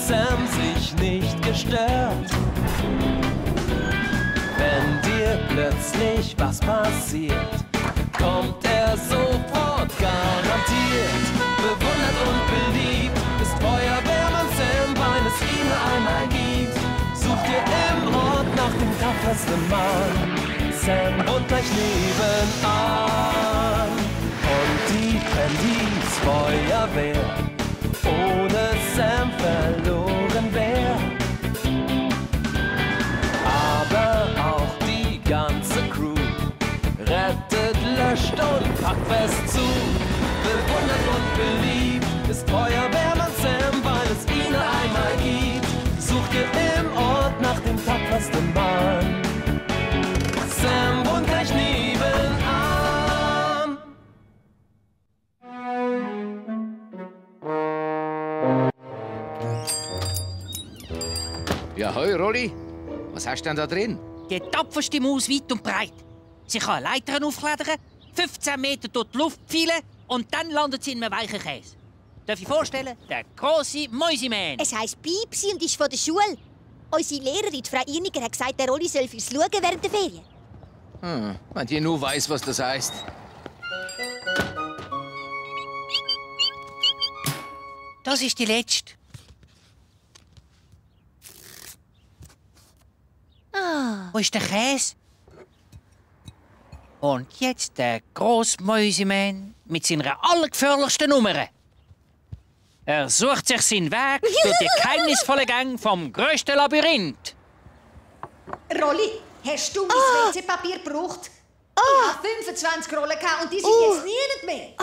Sam sich nicht gestört. Wenn dir plötzlich was passiert, kommt er sofort garantiert. Bewundert und beliebt ist Feuerwehrmann Sam, weil es ihn einmal gibt. Sucht ihr im Ort nach dem tapfersten Mann. Sam wohnt gleich nebenan. Und die Brandys Feuerwehr ohne Sam verloren wär. Aber auch die ganze Crew rettet, löscht und packt fest zu. Bewundert und beliebt ist Feuerwehrmann Sam, weil es ihn einmal gibt. Sucht ihr im Ort nach dem tapfersten Mann. Sam wohnt gleich nebenan. Ja, hoi, Rolli. Was hast du denn da drin? Die tapferste Maus weit und breit. Sie kann Leitern aufklettern, 15 Meter durch die Luft pfeilen und dann landet sie in einem weichen Käse. Darf ich vorstellen? Der grosse Mäusemann. Es heisst Piipsi und ist von der Schule. Unsere Lehrerin, Frau Irniger, hat gesagt, der Rolli soll fürs Schauen während der Ferien. Wenn die nur weiss, was das heisst. Das ist die letzte. Wo ist der Käse? Und jetzt der Grossmäusemann mit seiner allergefährlichsten Nummer. Er sucht sich seinen Weg durch die geheimnisvolle Gang vom grössten Labyrinth. Rolli, hast du mein WC-Papier gebraucht? Ich habe 25 Rollen gehabt und die sind jetzt nie mehr.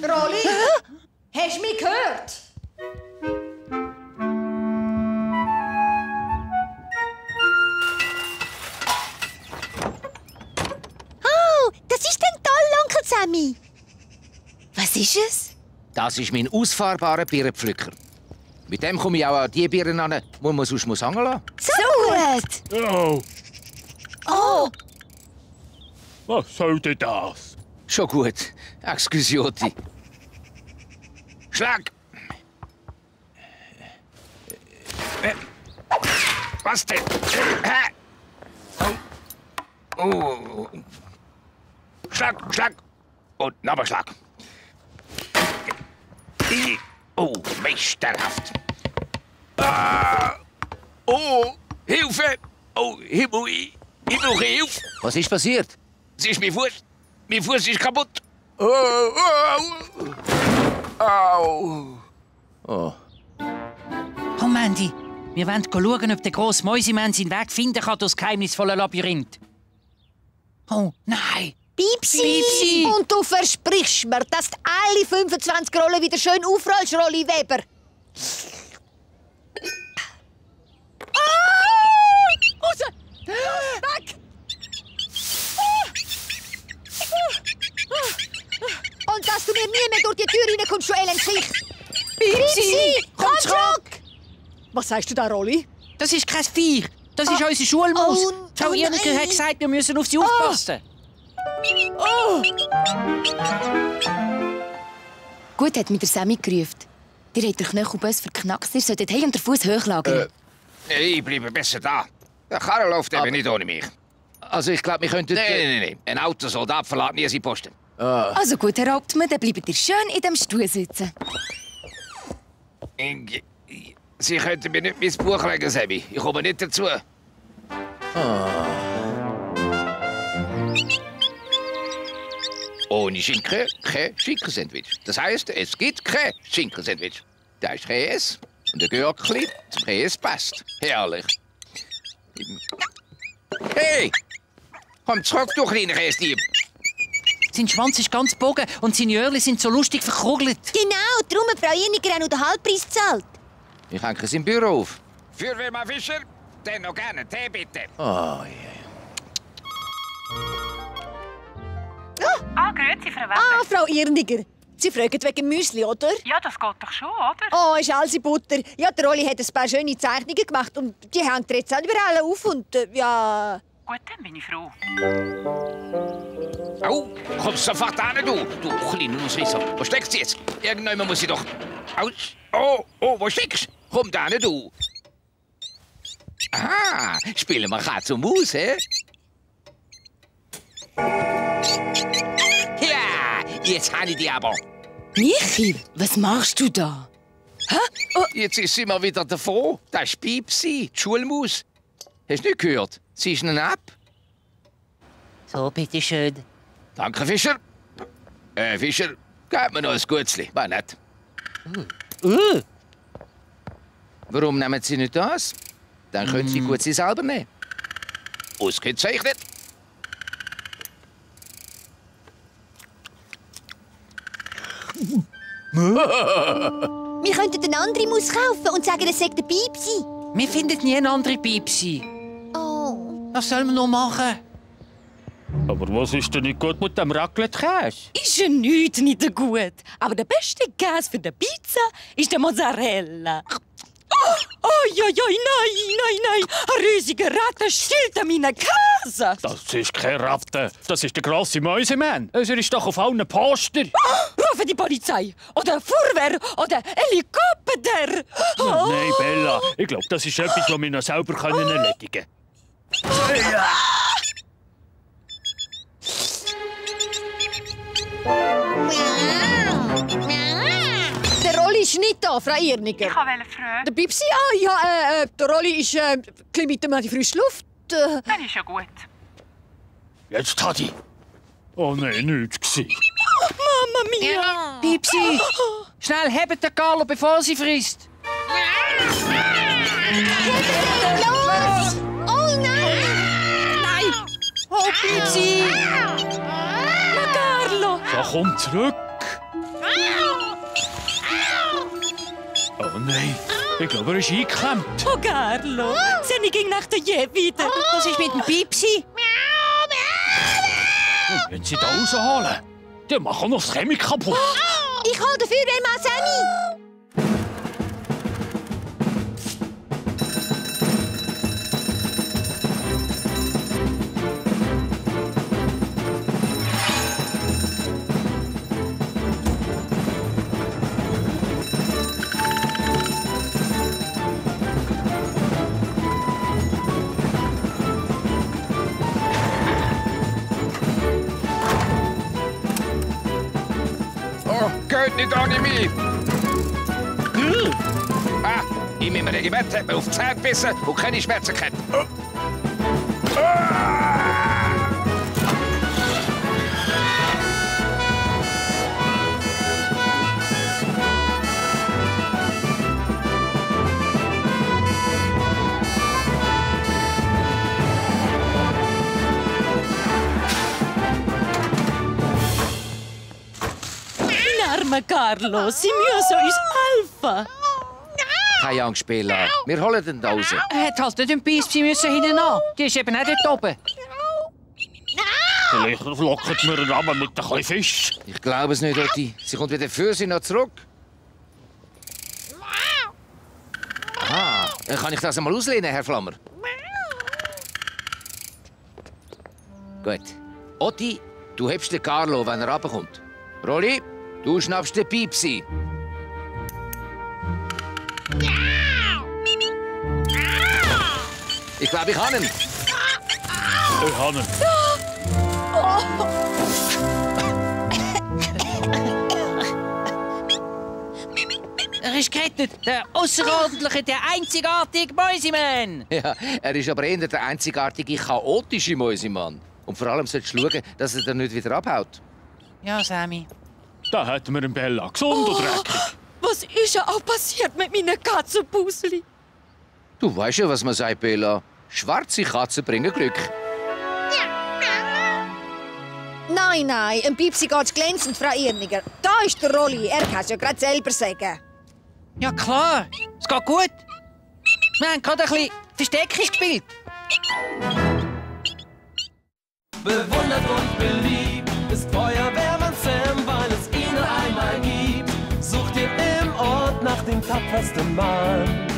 Rolli, hast du mich gehört? Oh, das ist denn toll, Onkel Sämi. Was ist es? Das ist mein ausfahrbarer Birnenpflücker. Mit dem komme ich auch an die Birnen an, wo man sonst hängen lassen muss. So gut. Oh, Oh, was soll denn das? Schon gut. Excusioti. Schlag! Was denn? Oh. Schlag, Schlag. Und nochmal Schlag. Oh, meisterhaft. Oh, Hilfe! Oh, Himmel, ich brauche Hilfe. Was ist passiert? Es ist mein Fuß. Mein Fuß ist kaputt. Au. Oh. Komm, Mandy, wir wollen schauen, ob der grosse Mäusemann seinen Weg finden kann durch das geheimnisvolle Labyrinth. Oh, nein! Piipsi. Piipsi. Und du versprichst mir, dass du alle 25 Rollen wieder schön aufrollst, Rolli Weber. Raus! Weg! Und dass du mir nie mehr durch die Tür reinkommst, du Elend-Sicht! Piipsi! Komm zurück! Was sagst du da, Rolli? Das ist kein Viech. Das ist unsere Schulmaus. oh, Frau oh Irniger nein. hat gesagt, wir müssen auf sie aufpassen. Gut hat mich der Sämi gerufen. Ihr habt den Knöchelböss verknackst. Ihr solltet heim und den Fuß hochlagern. Ich bleibe besser da. Der Karre läuft eben nicht ohne mich. Also ich glaube, wir könnten... Nein. Ein Autosoldat verlässt nie seinen Posten. Also gut, Herr Hauptmann, dann bleibt ihr schön in dem Stuhl sitzen. Sie könnten mir nicht mein Buch legen, Sämi. Ich komme nicht dazu. Ohne Schinken kein Schinkensandwich. Das heisst, es gibt kein Schinkensandwich. Da ist Käse und ein Gürkli zum Käse passt. Herrlich. Hey! Komm zurück, du kleiner Käsedieb. Sein Schwanz ist ganz bogen und seine Öhrchen sind so lustig verkugelt. Genau, darum hat Frau Irniger auch noch den Halbpreis gezahlt. Ich hänge es im Büro auf. Füürweehrmaa Fischer, dann noch gerne Tee, bitte. Oh je. Grüezi, Frau Weber. Frau Irniger. Sie fragen wegen Müsli, oder? Ja, das geht doch schon, oder? Oh, ist alles in Butter. Ja, der Rolli hat ein paar schöne Zeichnungen gemacht und die hängt er jetzt überall auf und ja... Gut, dann bin ich froh. Au, komm sofort an, du kleiner Ausrisser. Wo steckst du jetzt? Irgendjemand muss ich doch... Au, oh, wo steckst du? Komm da hin, du. Aha, spielen wir Katz und Maus, hä? Ja, jetzt habe ich die aber. Michi, was machst du da? Hä? Oh. Jetzt ist sie mal wieder davon. Das ist Piipsi, die Schulmaus. Hast du nicht gehört? Sie ist ein ab. So, bitteschön. Danke, Fischer. Fischer, gib mir noch ein Gutzli. War nett. Warum nehmen Sie nicht das? Dann können Sie Gutzli selber nehmen. Ausgezeichnet. Wir könnten eine andere Maus kaufen und sagen, es sei der Piipsi. Wir finden nie eine andere Piipsi. Oh. Was sollen wir noch machen? Aber was ist denn nicht gut mit dem Raclette-Käse? Ist ja nichts nicht gut. Aber der beste Käse für die Pizza ist der Mozzarella. Oh, nein. Ein riesiger Ratte stiehlt an meinen Käse. Das ist keine Ratte. Das ist der grosse Mäusemann. Er ist doch auf allen Poster. Rufe die Polizei. Oder Feuerwehr. Oder Helikopter. Nein, Bella. Ich glaube, das ist etwas, das wir noch selber erledigen können. Der Rolli ist nicht da, Frau Irniger. Ich wollte fragen. Der Piipsi? Der Rolli ist mit dem an die frische Luft. Dann ist ja gut. Jetzt hat ich. Oh nein, nichts gewesen. Mama mia. Piipsi, schnell hebt den Carlo, bevor sie frisst. Los! Oh nein! Oh, Piipsi! Carlo. So, komm zurück. Oh nein, ich glaube, er ist eingeklemmt. Oh, Carlo. Seni ging nach der Je wieder. Was ist mit dem Piipsi? Wenn sie da rausholen, dann machen wir noch das Chemie kaputt. Ich hole den Füürweehrmaa Sämi. Oh, geht nicht ohne mich. In meinem Regiment hat man auf die Zähne gebissen und keine Schmerzen gehabt. Armer Carlo, Sie müssen uns helfen. Keine Angst, Bella. Wir holen den da raus. Er hat halt nicht den Piipsi hinten an. Die ist eben auch dort oben. Vielleicht locken wir ihn ab mit ein bisschen Fisch. Ich glaube es nicht, Otti. Sie kommt wieder für sie noch zurück. Ah, dann kann ich das einmal auslehnen, Herr Flammer. Gut. Otti, du hebst den Carlo, wenn er runterkommt. Rolli, du schnappst den Piipsi. Ich glaube, ich habe ihn. Ich habe ihn. Er ist gerettet. Der außerordentliche, der einzigartige Mäusemann. Ja, er ist aber eher der einzigartige, chaotische Mäusemann. Und vor allem solltest du schauen, dass er dann nicht wieder abhaut. Ja, Sämi. Da hätten wir einen Bella. Gesund und dreckig. Was ist ja auch passiert mit meinen Katzenpusli? Du weißt ja, was man sagt, Bella. Schwarze Katzen bringen Glück. Nein, ein Piipsi geht's glänzend, Frau Irniger. Da ist der Rolli, er kann es ja gerade selber sagen. Ja, klar. Es geht gut. Wir haben gerade ein bisschen Versteckung gespielt. Bewundert und beliebt ist Feuerwehrmann Sam, weil es ihn nur einmal gibt. Sucht ihr im Ort nach dem tapfersten Mann.